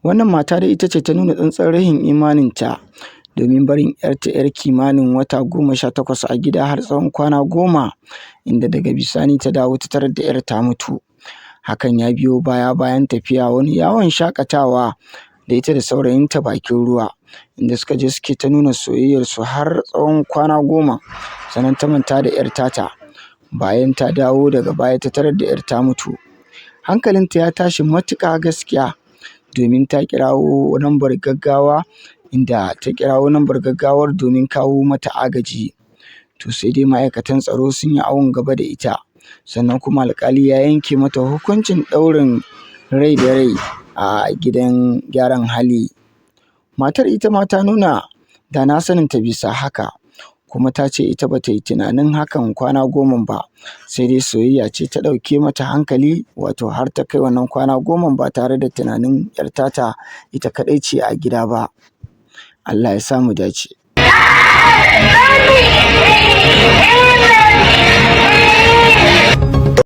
Wannan mata dai ita ce ta nuna tsantsar rahin imaninta domin barin 'yarta 'yar kimanin wata 18 a gida har tsawon kwana 10, inda daga bisani ta dawo ta tarar da 'yar ta mutu. Hakan ya biyo baya bayan tafiya wani yawon shaƙatawa da ita da saurayinta bakin ruwa, inda suka je suke ta nuna soyayyarsu har tsawon kwana 10, sannan ta manta da 'yar tata. Bayan ta dawo daga baya ta tarar da 'yar ta mutu. Hankalinta ya tashi matuƙa gaskiya, domin ta kirawo lambar gaggawa, inda ta kirawo lambar gaggawar domin kawo mata agaji. To sai dai ma'aikatan tsaro sun yi awon gaba da ita, sannan kuma alƙali ya yanke mata hukuncin ɗaurin rai da rai a gidan gyaran hali. Matar ita ma ta nuna da na saninta bisa haka, kuma ta ce ita ba ta yi tunanin hakan kwana 10 ba, sai dai soyayya ce ta ɗauke mata hankali, wato har ta kai wannan kwana 10 ba tare da tunanin 'yar tata ita kaɗai ce a gida ba. Allah ya sa mu dace.